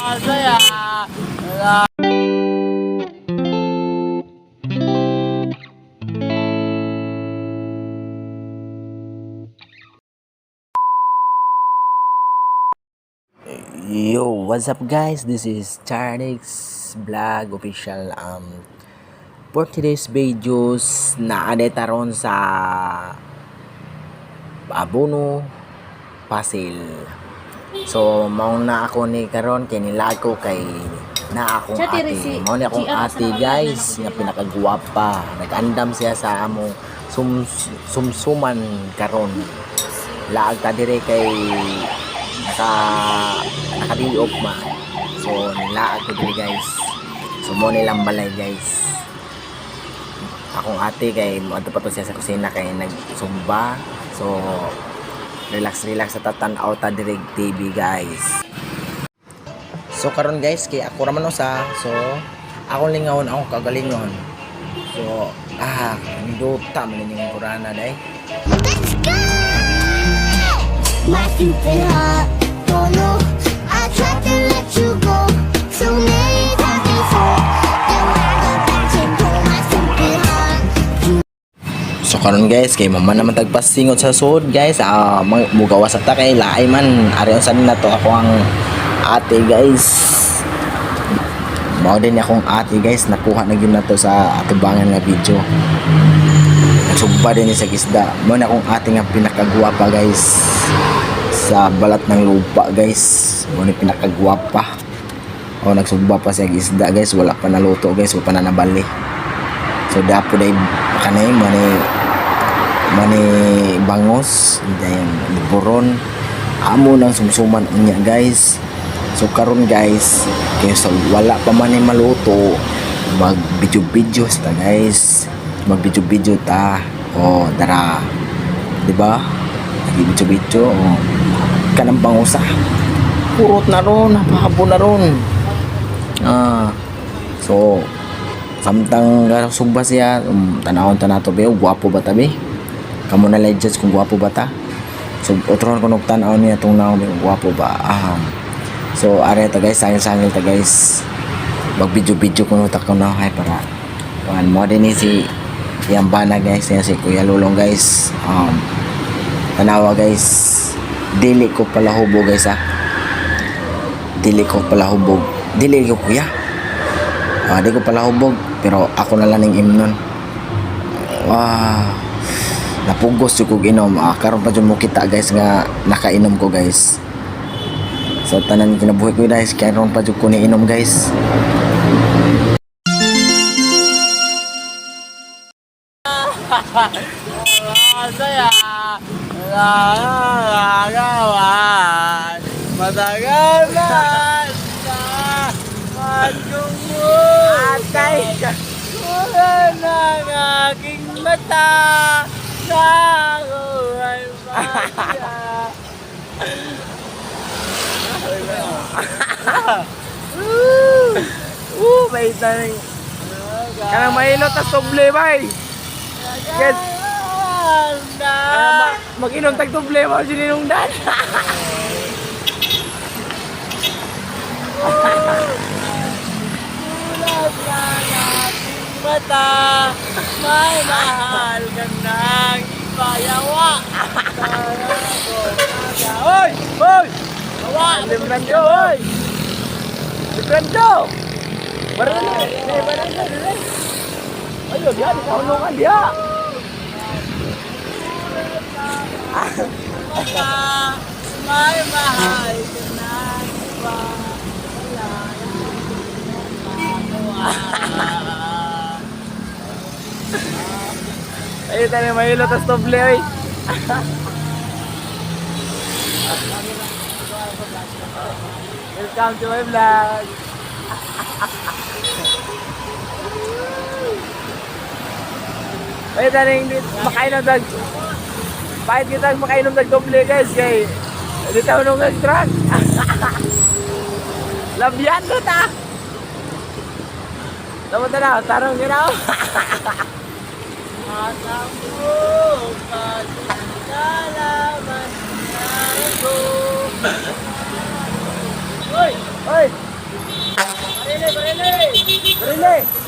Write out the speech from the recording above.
Masaya. Yo, what's up guys? This is Charnix Vlog Official. For today's videos, naade taron sa Abono Pasil. So, mao na ako ni karon kay nilag ko kay na akong Siya, ate. Teresi. Mao ni akong GR ate sa guys, nakakilala nga ko pinakagwapa. Nag-andam siya sa among sumsuman karon. Laag ta dire kay naka nakadiop ma. So nilaag ko dire guys. So mo nilang balay guys. Akong ate kay moadto pa to siya sa kusina kay nagsumba. So relax relax sa tatan-aw ta dire TV guys. So karon guys kay ako ra man usa. So akong lingawon akong kagalingon. So nindota man inyong kurana day. Let's go! My stupid heart, don't know. I tried to let you go so many times before. Then I go back and pull my stupid heart. So karon guys kay mama naman tagpasingot sa sud guys, mugawa sa ta kay laay man ari unsa na to ako ang ate guys. Mao din akong ate guys, nakuha na gyud na to sa atubangan nga video. Nagsugba din niya sa gisda. Mao na akong ate nga pinakagwapa guys. Sa balat ng lupa guys. Mao ni pinakagwapa. O nagsugba pa siya isda guys, wala pa naluto guys, wala pa na nabali. So dapo day kanay mani mani bangos dayon buron amo nang sumsuman unya guys. So karon guys, kay sa wala pa man ay maluto, mag video video ta guys. Mag video video ta. O dara. Di ba? Nag video video o kanang bangosa. Purot na ron, napahabo na ron. Ah. So samtang sugba siya, tanawon ta nato be, gwapo ba ta be? Kamo na lang judge kung gwapo ba ta. So otron ko nog tan-aw niya tong naong be, kung gwapo ba. Ah. So are ta guys, sangil-sangil ta guys. Mag video-video kuno ta kuno hay para kuan mo din ni si yang bana guys, yan si Kuya Lulong guys. Tanawa guys. Dili ko pala hubo guys ah. Dili ko pala hubog. Dili ko kuya. Ah, di ko pala hubog pero ako na lang ning imnon. Wow. Napugos jud kog inom. Ah, karon pa jud mo kita guys nga nakainom ko guys. So tanan kinabuhi ko guys, karon pa jud ko niinom guys. Masaya. Nakakagawan. Matagal na sa pagtungo. Atay. Kulan ng aking mata. Sa ako ay masaya. May tanang kanang mahilot tas doble bay. Yes. Kanang mag-inom tag doble mao jud dan. Kulat ng aking mata, may mahal ka nang ipayawa. Oy! Oy! Yawa! Librando, oy! Librando! Barang na, barang na, barang. Ayo, diha, kahulungan diha. Mata, may mahal ka nang iba. Wala na magawa. Ay, tayo mahilo tas doble, oy. Welcome to my vlog. Ay, tayo makainom tag. Pahit kita makainom tag doble, guys, kay di tayo nung truck. Labyan ko ta. Dapat na, tarong ginaw. At ang bukas, kalaman na ako. Barile, barile! Barile!